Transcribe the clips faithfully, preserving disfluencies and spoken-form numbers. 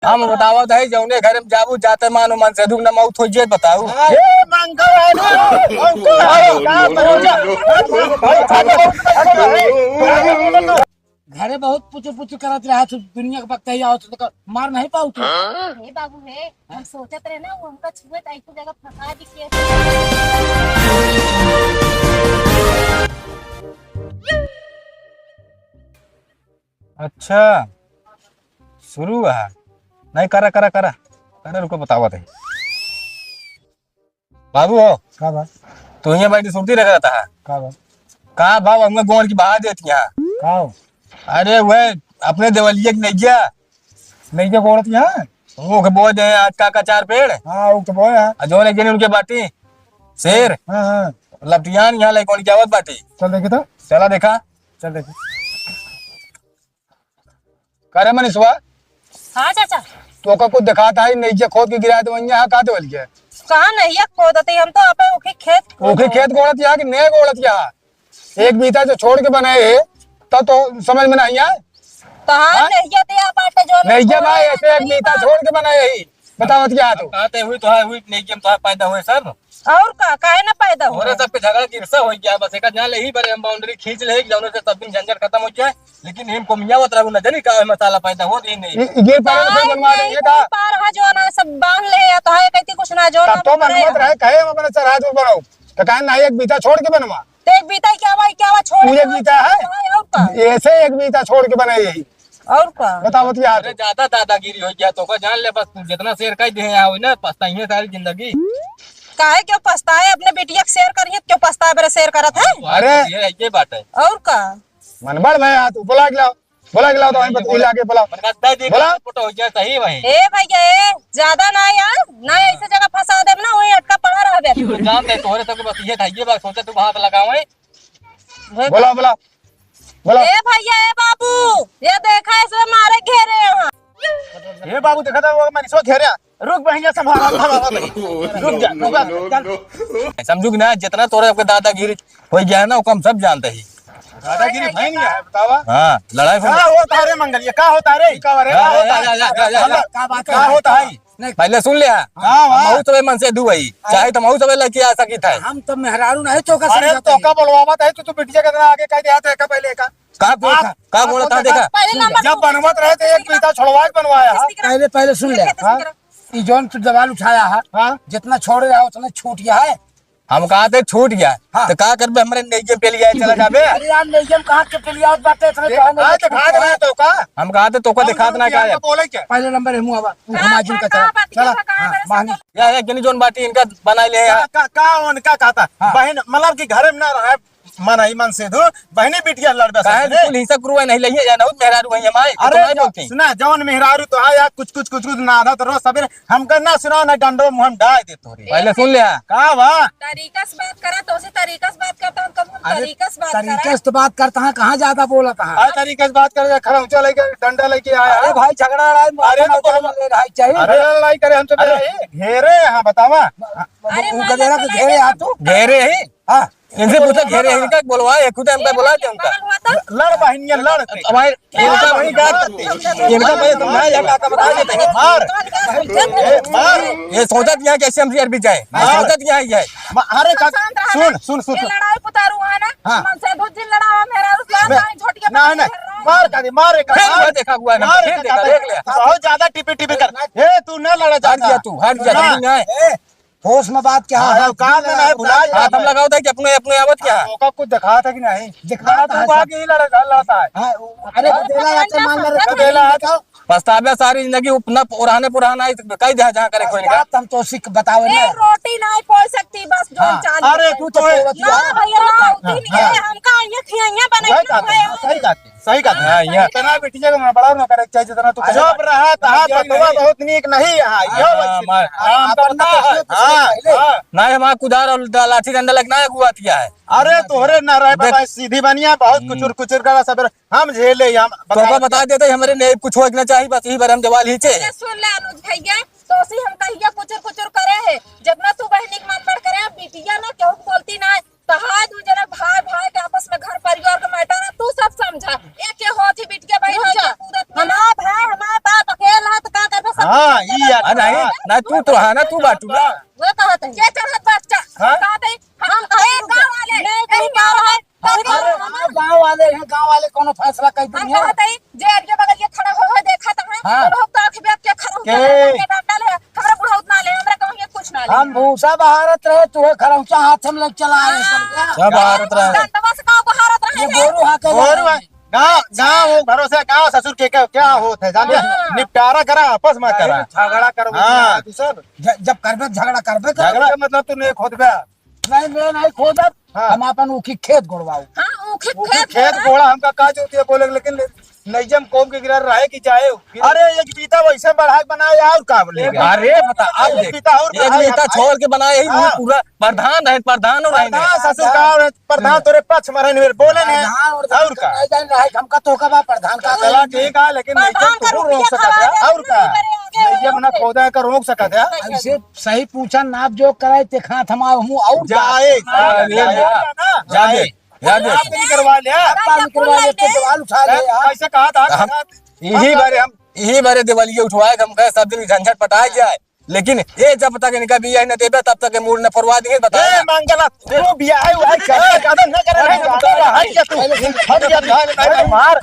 हम बतावत है, जौने घर में जाबू, जाते मानो मन से दुख न मौत हो जे बताऊ। ए, मंगल है ना? मंगल है। का घरे बहुत पुचु पुचु करत रहा, तू दुनिया के बकतैया हो, तो मार नहीं पाऊ तू। हे बाबू हे, हम सोचत रहे ना, वो हमका छुए तो ऐसी जगह फंसा दी के। अच्छा, शुरू है। नहीं, करा, करा, करा। करा, रुको, बतावत है। बाबू हो। का बा? तू हियाँ बैठी सुरती रख रहता है। का बा? का बा, हमका गोड़ की बहा देती यहाँ। का हो? अरे, वह अपने देवलिया की नैया। नैया गोड़त यहाँ? वो के बोए दे आज का, का चार पेड़। हाँ, वो तो बोए है। आ, जौन एक जने उनके बाटी शेर। हाँ, हाँ। लपटियान यहाँ लइके उनकी आवत बाटी। चल देखे तो। चला देखा। चल देखे। का रे मनीषवा? हाँ चाचा। तोका कुछ देखात है, नैया खोद के गिरा दे, वहीं यहाँ का देवल के? कहाँ नैया खोदत है? हम तो आपे ओखी खेत ओखी खेत गोड़त यहाँ कि नए गोड़त यहाँ? एक बीता जो छोड़ के बनाए है, तब तो समझ में नहीं आए। तो हाँ, हाँ? नैया तो यहाँ बाटे जो नैया भाई, ऐसे एक बीता छोड़ के बनाए है, बतावत क्या तू? कहते हुई तो है, हुई नैया में तो है पैदा हुए सब। और का, काहे ना पैदा हुए? तोरे सबके झगड़ा की ईर्ष्या हो गया, बस एक जान ले ही बरे हम बाउंड्री खींच ले, जौने से सब दिन झंझट खत्म हो जाए। लेकिन इनको मियाँ बतरा ना जानी का मसाला पैदा होत ही नहीं। ये, ये पैर से बनवा देंगे का? पार हा जो ना सब बांध ले या तो है कहती कुछ ना जो ना तब तो बनवा रहे, कहे हम अपने सर हाथ में बनाओ। तो कहे ना एक बीता छोड़ के बनवा। तो एक बीता ही क्या हुआ, क्या हुआ छोड़ तू के एक बीता है? और का? ऐसे एक बीता छोड़ के बनाई है। और का? बताओ तो यार। अरे ज्यादा दादागिरी हो गया तो का जान ले बस तू जितना शेर कह दे यहाँ हुई ना पछताइए सारी जिंदगी। काहे क्यों पछताए अपने बिटिया के शेर करिए क्यों पछताए बरे शेर करत है? अरे ये, ये बात है। और का? मन बड़ भाई, आ तू बुला के लाओ, बुला के लाओ तो वहीं पर इला के बुलाओ। मन का दे दे बोला। फोटो हो गया सही भाई। ए भैया, ए, ज्यादा ना यार, ना ऐसे जगह फंसा देब ना, वहीं अटका पड़ा रहबे। तू जान दे, तोहरे सबके बस ये था, ये बात सोचा तू हाथ लगावे। बोला, बोला, बोला। ए भैया, ए बाबू, ये देखा इसमें मारे घेरे हैं। ए बाबू, देखा था वो मनीषो घेरे। रुक बहिनिया, संभाला, संभाला भाई। रुक जा, रुक जा। समझू कि ना, जितना तोरे आपके दादागिरी हो गया है ना, वो हम सब जानते ही। दादागिरी भाई नहीं है, बतावा। हाँ, लड़ाई का होता है रे मंगलिया, का होता रे? का रे? का होता है? जा, जा, जा, जा। का बात का है? होता है? नहीं। पहले सुन लिया। हाँ, हाँ। हम सबे मन से दू है, चाहे तो हम सबे लड़की आ सकी था। हम तो मेहरारू नहीं तो का अरे समझाते तो हैं। का बोलवावत है तू, तू बिटिया के तरह आगे कह दिया था का पहले का? का बोला था, हाँ। का बोला था, देखा? पहले नंबर जब बनवत रहे तो एक बीता छोड़वा के बनवाया है। पहले, पहले सुन ले। हाँ? ई जौन तू दबाल उठाया है, हाँ? जितना छोड़ रहा है उतना छूट गया है। हम कहा थे छूट गया, हाँ। तो का करबे, हमरे नेइये पे लिया चला जाबे। अरे यार, नेइये में कहाँ के पे लिया बात है, इतने ए, कहा नहीं आज देखा रहे तो का? हम कहा थे तो का हम दिखात ना क्या है? बोले क्या? पहले नंबर है मुआवा, तू का, हमाजुन का, का चला, का बात चला, का हाँ, बात है? मानी। या एक जनी जौन बाटी इनका बना ले का, यार। का, का उनका कहता? हाँ। बहन, मतलब कि घर में ना रहे, मन आई मन से दो, बहनी बिटिया लड़ बे काहे साथ में। कुल हिस्सा कुरुआ नहीं लइए या ना, मेहरारू है हमारे, तो अरे नहीं जो, बोलती। सुना, जौन मेहरारू तो है यार, कुछ, कुछ, कुछ, कुछ ना आधा तो रोज सवेरे हमका ना सुना, ना डंडो मुँह में डाल दे तोरे। पहले सुन ले। का बा? तरीका से बात करा, तो से तरीका से बात करता हूँ, कब हम अरे, तरीका से बात करा? तरीका से तो बात करता है, कहाँ ज्यादा बोलता है? अरे तरीका से बात करे, खरौचा लेके, डंडा लेके आया अरे है। भाई, झगड़ा लड़ाई में अरे तो बोलो। लड़ाई चाहिए। अरे लड़ाई करे, हम तो अरे, मेरा ही। घेरे यहाँ, बतावा। अरे वो मालूम गदेरा तो के नहीं घेरे है। यहाँ तू? घेरे ही? हाँ। इनसे पूछो, घेरे ही इनका बोलवा, ये खुद हमका बोला दे उनका। पागल हुआ था? लड़ बहिनिया, लड़। हमारे इनका भाई का, इनका भाई समझाया जा, का, का बता देते हैं। मार। ए, मार। ये सोचत यहाँ कैसे हम शेर भी जाए। मार। सोचत यहाँ ही है। मा-, अरे का, शांत रहा सुन, ना। सुन, सुन, ये सुन। लड़ाई पुतारू है ना, हाँ। मन से दो दिन लड़ावा, मेरा रुसलान बे-, नहीं, छोटिया नहीं, बच्ची नहीं। कर रहा है। मार का दे, मार एक फिर बार। वो देखा हुआ है ना, मार फिर एक देखा, बार। देख ले। बहुत ज्यादा टिपी टिपी कर। ए, तू ना लड़ा हट जा चाहता। तू, हट जा, हाँ। तू ना। ए, होश में बात क्या हाँ, है? औकात में नहीं, भुला जा। हाथ हम लगाओ था कि अपने, अपने आवत क्या? ओका कुछ दिखा था कि नहीं? दिखा हाँ, था तू सब। बाकी ही लड़ा, लड़ा था। हाँ, अरे, हाँ, गदेला है, तो मान ले, गदेला है, तो पछतावे सारी जिंदगी, अपना पुराने, पुराना ही कह दे, जहाँ करे कोई नहीं। बात हम तो सिख बतावे ए, ना। रोटी नहीं पोल सकती, बस जो हाँ। चांद अरे, है। तू तो है। ना भैया, ना, हाँ, दिन हाँ। के हमका ये खियाइया बनाई वही ना बात है, भैया। सही बात है, सही बात है। हाँ, ये इतना बिटिया को बड़ा ना करे, चाहे जितना तू कहे। जब रहा तहा हाँ, बतवा नहीं। बहुत नीक नहीं है, यो हाँ, बच्ची। मार। हाँ, हम तो अपन बता है। हाँ, पहले। हाँ। ना, हमारा कुदार और ड-, लाठी डंडा लगना है, गुआ दिया है। अरे, तोहरे ना रहे देख। बाबा, सीधी बनिया, बहुत हम्म। कुचुर कुचुर करा सब। हम झेले, हम तो का बताए। बता देते, हमरे ने कुछ हो ना चाहिए, बस यही बार हम जवाल ही चे। अरे सुन ले अनुज भैया, तो सी हम कहिया कुचुर कुचुर करे है, जितना तू बहनी के मन बढ़ करे, बिटिया ना केहू के बोलती ना, तो हाय दू जने भाई भाई के आपस में घर परिवार के मैटर है, तू सब समझा। एक के होत ही बिटिया बहन रुक हो जा। जा, कूदत हमार भाई, हमार बाप अकेला है, तो का करबे? हाँ, ई यार। हाँ, नहीं, ना तू तो, हाँ, ना तू बाटू ना। वो कहत है। के चढ़त बच्चा? हाँ? कहत है, हम कहे गाँव वाले, नहीं, यही गाँव है। अरे, हम गाँव वाले हैं, गाँव वाले कौनो फैसला कर हम देंगे। कहत है, जे अरिया बगलिया खड़ा हो, हो देखत है, हाँ। तो लोग तो आँख बेच के खड़ा हो के के? डंडा ले, हमरा बुढ़ौत ना ले, हमरा कहूँ कुछ ना ले। हम भूसा बहारत रहे, तू खरौचा हाथ में लग चला आए, हाँ। समझा? सब बहारत रहे। डंडवा से का बहारत रहे ये हैं? गोरू हाँ के गोरू लगे। है। गाँव, गाँव वो भरोसे, गाँव ससुर के क्या, क्या होत है, जानते हैं? हाँ। निपटारा करा, आपस में करा। अरे, झगड़ा करबो हाँ। ना, तू सब। ज-, जब करबे, झगड़ा करबे, करबे। झगड़ा के मतलब तू नहीं खोदबे। नहीं, नहीं, नहीं खोदब। हाँ। हम अपन ऊखी खेत गोड़वाऊ। हाँ, ऊखी ऊखी खेत खेत गोड़वाऊ। गोड़ा हमका का जरूरत है बोले, लेकिन नैजम कौम के गिरा रहे कि जाए। अरे, एक बीता वैसे बढ़ा के बनाए, और का बोले? अरे, बता, अब एक देख, बीता और एक बढ़ाए, बीता हम छोड़ के बनाए, यही हाँ। पूरा प्रधान रहे, प्रधान हो रहे हैं। प्रधान ससुर का रहे, प्रधान तोरे पक्ष में रहे, बोले नहीं। प्रधान और और का? नहीं जान रहा है, हमका तो का बा प्रधान का चला कहे। ठीक है, लेकिन प्रधान नहीं का तो तू रोक रुपया सकत है। खवाए, और का? तू करे आगे। नहीं, ये मना खोदा का रोक सकत है। ऐसे सही पूछा, नाप जो कराए, ते खात हम आऊ हूँ, और का? जाए, हाँ, जाए, ले जाए। जा। ना? जाए, जाए। जाए। आप नहीं करवा लिया। आप नहीं करवा लिया, तो सवाल उठा ले यार। कैसे कहा था? हम यही बारे हम, यही बारे दिवालिया उठवाए, हम कहे सब दिन झंझट पटाए जाए। लेकिन ये जब तक इनका बियाह न देबे, तब तक ये मूड़ न फरवा दिए, बता। ए, मंगला, तू बियाह है, वही कर, ज्यादा न करे, हट जा, हट जा तू, हट जा, हट जा, मार।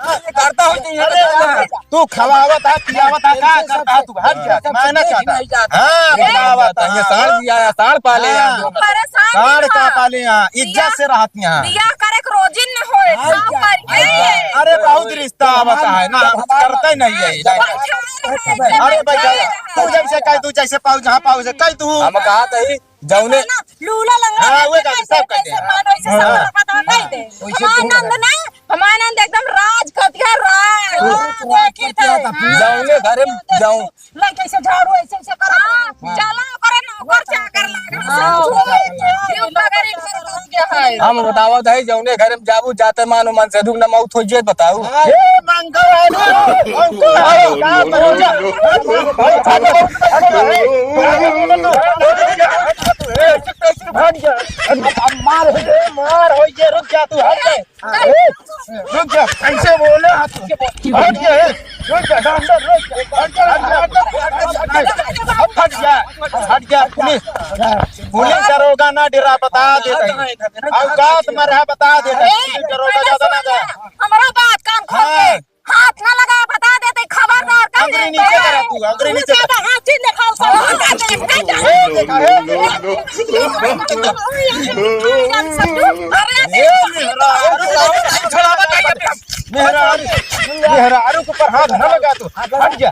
ये करता हो तो ये अरे, करता है। तू खवावत है, पियावत है, का करता है तू? हट जा, मैं ना चाहता। हाँ, बतावत है, ये साढ़ दिया है, साढ़ पाले हैं। हाँ। परेशान साढ़ का पाले हैं, इज्जत से रहती हैं। बियाह करे के रोजिन न होए, काम करके। अरे, बहुत रिश्ता आवत है ना, हम करते नहीं है। अरे भाई, तू जैसे कह, तू जैसे पाऊ, जहाँ पाऊ से कह तू। हम कहा तही, जौने ना, लूला लंगड़ा हाँ, है, वो कैसे, सब कैसे कैसे। मानो, ऐसे हाँ। सब पता नहीं दे। वैसे हम तो आनंद ना, हम आनंद एकदम राज कटिया राज। हाँ, हाँ, देखी थे। जौने घर में जाऊं। लइके ऐसे झाड़ू ऐसे ऐसे करा। हाँ, चला ओकरे नौकर चाकर लागे। हाँ, हाँ। हम बतावत है, जौने घर में जाबू, जाते मानो मन से दुख न मौत हो जाए, बताऊ। हाँ। ए, मंगल है, मंगल है, का मंगल है? हट जा, हट जा। अब मार हो जाए, मार हो जाए, रुक जा तू, हट जा। ए, रुक जा, कैसे बोले हाथ से? हट जा, ए, रुक जा, डॉक्टर, रुक जा, हट जा, हट जा, हट जा, हट जा, हट जा, पुलिस, पुलिस दरोगा ना डरा, बता देते हैं। औकात में रहा, बता देते हैं। पुलिस दरोगा ज्यादा ना जा। हमारा बात कान खोल के हाँ। हाथ ना लगा, बता देते, खबरदार, कर अंगुरी देते। नीचे करा तू, अंगुरी नीचे करा। ज्यादा हाथ चीज दिखाओ, सब हटा दे, हटा दे। ए, देखा, ए, देखा। अरे, ए, मेहरारू, छोड़ावा नहीं अपने। मेहरारू, मेहरारू के ऊपर हाथ ना लगा तू, हट जा।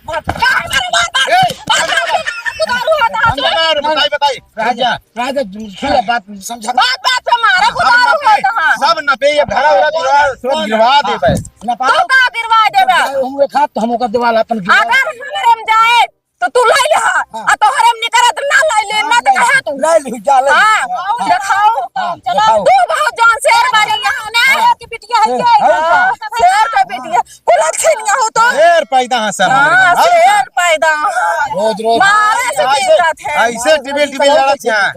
ए, अंदर, बताई, बताई। राजा, राजा, सुन ले, बात समझा। बात, बात पे मारा, हम कुदारू नपे, होता है। सब नपे, ये घरा उरा दुआर, सब गिरवा देबे। नपा। तू का गिरवा देबे? हम एक हाथ, हम ओकर दीवाल अपन गिरवा। अगर हमरे में जाए, तो तू ले ले, हाँ। आ तोहरे में निकरत ना ले ले, हाँ, ना तो ले कहे ले। तू। ले ले, जा ले। हाँ, हाँ। देखाओ। हाँ, चलो, देखाओ। तू बहुत जान शेर बने यहाँ ना। हाँ। शेर के बिटिया है शेर, ये। हाँ। शेर के बिटिया। कुलत खेलिया हो तो। शेर पैदा है सब हाँ, हमारे घर। शेर पैदा। रोज, रोज। मारे से ऐसे, जीतत है। ऐसे टिबिल, टिबिल लड़त हैं।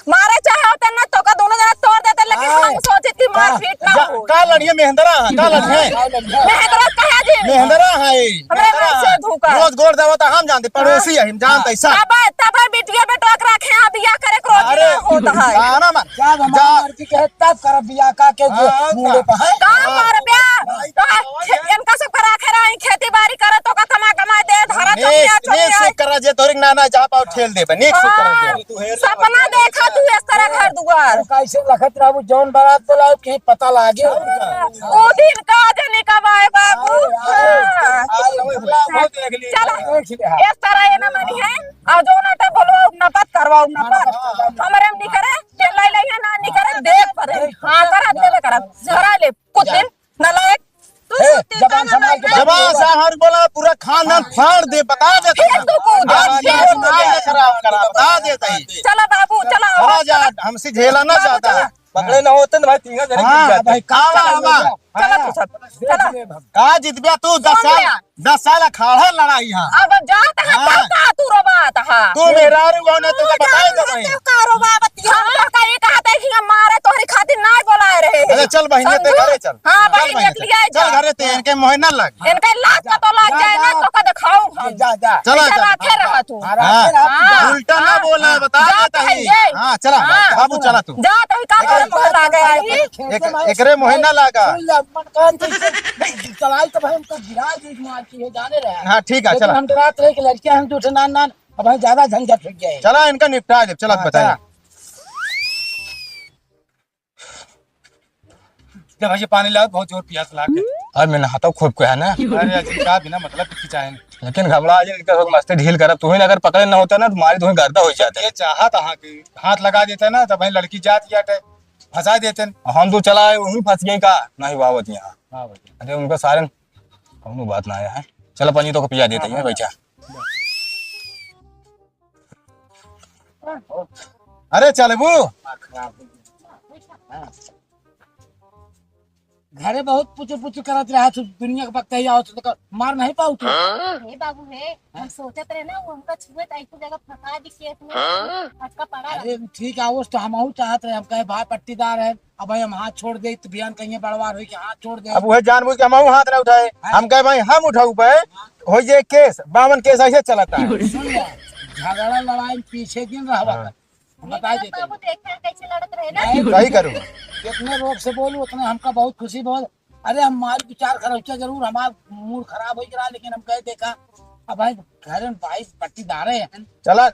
मारे चाहे होते ना तो का दोनों जना तोड़ देते, लेकिन हाँ। हम सोचे कि मारपीट ना का, हो। का लड़िए मेहंदरा है, का लड़िए? मेहंदरा कहे जी? मेहंदरा है। हमरे घर से धोखा। रोज गोड़ देवता हम जानते, पड़ोसी है, हम जानते हैं सब। तब, तब बिटिया बेटवा के रखे हैं, बियाह करे के रोज अरे, ना होता है। गाना मन। जब हमार जा। मर्जी कहे तब करब बियाह का के हाँ, मूड़े का। पर है। का हाँ। करब बियाह? भाई, तो भाई, खे-, इनका सब करा खेरा है, खेती बाड़ी करत तो का कमा कमा दे, धरा नीक, चलिया नीक चलिया। से करा जे तोरी नाना जा पाओ ठेल देबे, नीक से करा हाँ, जे। सपना देखा तू इस तरह घर दुआर। तो कैसे लखत रहबू जौन बारात बोलाओ कहीं पता लागे। ओ दिन का जनी कब आए बाबू। आए, आए, हाँ। आए, आए, आए, बहुत देख ली। चला, देख लिया। इस तरह ये ना मनी है। और जो नाटक बोलो, नपत करवाओ, नपत। हमरे में नहीं करे, के लाई लाई ना नहीं करे, देख पड़े। हाँ, करा देबे करब। झरा ले, कुछ दिन, नालायक। तू ए, सुत्ती जबान का संभाल के नालायक। जबान से हर बोला, पूरा खानदान फाड़ दे, बता दे फिर तू। तू कूद। आज ये सुनाई ना खराब करा, बता दे तई। चला बाबू, चला, चला जा, चला। हमसे झेला ना बाबू, जाता। चला। पकड़े ना होते ना भाई, तीन जने हाँ, गिर जाते। भाई, का आवा, आवा। चला, चला। का जितबिया तू दस साल, दस साल अखाड़ा लड़ाई है। अब जात है, हाँ। तब का तू रोबात है? तू मेहरारू हो ना, तू तू बताई दे भाई। तू का रोबा बतिया? हम तो कहीं कहा था कि हम मारे तोहरी खातिर ना बोलाए रहे। बाटे। अरे चल बहिनिया, ते समझू? घरे चल। हाँ, चल बहिनिया, बहिनिया, चल। चल घरे ते, इनके मोहे ना लाग। इनके लाग का तो लाग जा, जाए ना, जा। तो का दिखाऊ हम। जा, जा। चला, ऐसे चला। लागे रहा तू। हाँ, हाँ। रखे रहा तू, हाँ। जा। उल्टा ना हाँ। बोला, बता जा देता तो ही। है ये। हाँ, चला, हाँ। बाबू, चला तू। जा तो ही का एकरे करे मोहे लागे आई? खेलते एक-, मारे एकरे मोहे ना लागा। सुन ले, मन कान तो इसे चलाई तो भाई हमको गिरा दी मार के, ये जाने रहे। हाँ, ठीक है, लेकिन चला। हम तो रात रहे कि लड़कियां हम तो उठे नान नान, अब भाई ज्यादा झंझट हो गया है। चला, इनका निपटा दे, चला, हाँ, बताइए। चला। जब भैया पानी लाओ, बहुत जोर पियास लाग है। अरे मैं नहाता हूँ खूब को है ना। अरे अजी का बिना मतलब की खिंचाए। लेकिन घबरा जिन, इनका सब मस्ती ढील करब। तू ही ना अगर पकड़े ना होता ना तो मारी तू ही गर्दा हो जाता। ये चाहत हाँ कि हाथ लगा देते ना तो भाई लड़की जात या टे फंसा देते। हम तो चला आए, वहीं फंस गए का नहीं बावत यहाँ। हाँ भैया। अरे उनका सारे कौनो बात ना आया है। चलो पानी तो को पिया देते हैं, हाँ, बैठा। अरे चलबू। घरे बहुत पुचु पुचु करत रहा तू, दुनिया के बकतही आवत तो मार नहीं पाऊ तू। हे बाबू हे, हम सोचत रहे ना, वो हमका छुए त ऐसे जगह फंसा दी केस में, अटका पड़ा रहा। अरे ठीक है, वो तो हमहू चाहत रहे, हम कहे भाई पट्टीदार है, अब भाई हम हाथ छोड़ दे तो बिहान कहीं बड़वार होई कि हाथ छोड़ दे। अब वह जानबूझ के हमहू हाथ ना उठाए, हाँ। हम कहे भाई हम उठाऊ पे, हो ये केस, बावन केस ऐसे चलता है। सुन ले, झगड़ा लड़ाई में पीछे दिन रहवा हाँ। कर। हम बता देते हैं। बाबू देखे कैसे लड़त रहे ना। नहीं, सही करूँ। जितने रोक से बोलू उतने हमका बहुत खुशी बहुत। अरे हम मार विचार खर्चा जरूर, हमार मूड खराब हो रहा, लेकिन हम कहे देखा, अब भाई घर में भाई पट्टीदारे हैं। चला।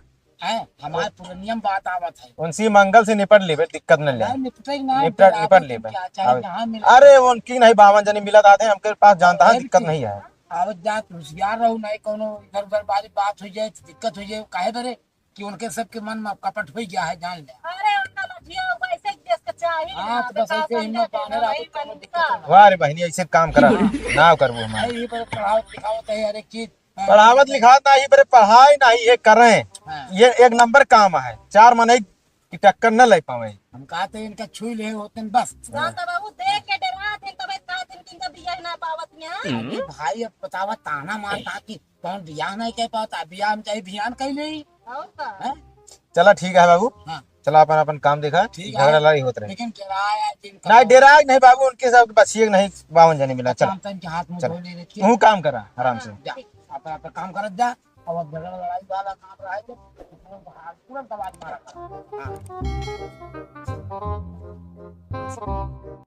हैं, हमारे पूरे नियम बात आवत है। उनसे मंगल से निपट लेबे, दिक्कत न ले। नहीं, निपटे ना, निपट, निपट लेबे। क्या चाहे आवे। जहाँ मिले। अरे उनकी नहीं बावन जनी मिलत आते हैं, हमके पास जानता है, अरे दिक्कत ठीक। नहीं है। आवत जात होशियार रहू, नहीं कोनो इधर उधर वाली बात हो जाए, दिक्कत हो जाए, काहे बरे? कि उनके सबके मन में कपट हो गया है, जान ले। अरे, उनका लठिया वैसे देश के चाहिए हाँ, ना, तो बस ऐसे हिम्मत बांधे रहा, वही तो कोनो दिक्कत बनता। ना। वाह रे बहनी, ऐसे काम करा, ना करबो हमारे। भाई, ये पर पढ़ावत लिखावत है हर एक चीज। हाँ। पढ़ावत लिखावत ना, ये पर पढ़ाई ना, ये करें। हाँ। ये एक नंबर काम है, चार मनई की टक्कर न ले पावे। हम कहते इनका छुई ले होते हैं बस। हाँ, तो बाबू देख के डरा थे, तबे कहते हैं कि इनका बियाह ना पावत यहाँ। अरे भाई, अब बतावा, ताना मारता कि कौन बियाह नहीं कर पाता, बियाह हम चाहे बिहान कर ले। और का? हैं? चला ठीक है बाबू, हाँ। चला अपन, अपन काम देखा, ठीक है। झगड़ा लड़ाई होत रहे। लेकिन डराया जिनका नहीं, डराए नहीं बाबू, उनके सब बचिए नहीं, बावन जने मिला, चल। काम तन के हाथ मुंह चल। धो ले रखिए। तू काम करा आराम से। जा, अपन, अपन काम करत जा, अब, अब झगड़ा लड़ाई वाला काम रहा है, जब तुरंत आवाज मारा। हाँ।